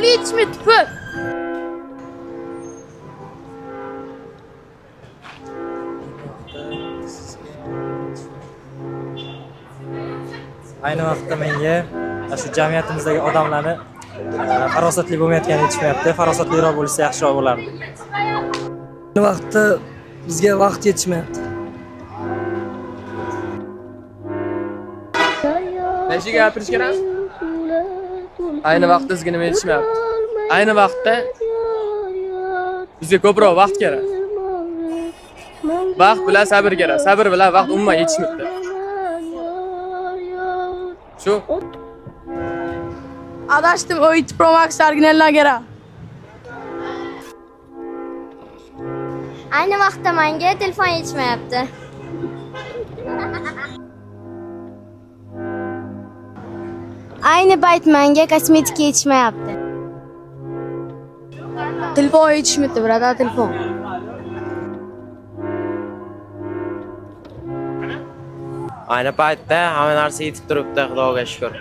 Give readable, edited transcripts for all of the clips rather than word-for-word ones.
Yetishmaydi, pul. Ayni vaqtda menga shu jamiyatimizdagi odamlarni farosatli bo'lmayotgani yetishmayapti. Farosatliroq bo'lsa, yaxshiroq bo'lardi. Ayni vaqtda bizga vaqt yetishmayapti. Neshiga gapirish kerak? Ayni vaqtda sizga nima yetishmayapti? Ayni vaqtda bizga ko'proq vaqt kerak. Vaqt bilan sabr kerak. Sabr bilan vaqt umuman yetishmayapti. Shu. Adashdim, O7 Pro Max originaldan kerak. Ayni vaqtda menga telefon yetishmayapti. Ayni payt menga kosmetika yetishmayapti. Telefon yetishmayapti, brother, telefon. Ayni paytda hamma narsa yetib turibdi, Xudoga shukur.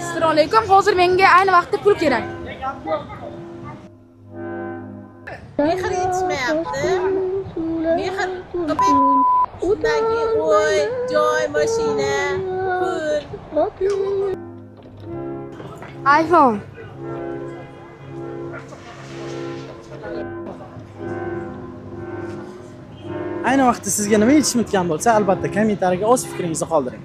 Assalomu alaykum. Hozir menga ayni vaqtda pul kerak. Mehr yetishmayapti. Mehr shundan keyin uy, joy, mashina, pul. iPhone. Ayni vaqtda sizga nima yetishmayotgan bo'lsa, albatta kommentariyaga o'z fikringizni qoldiring.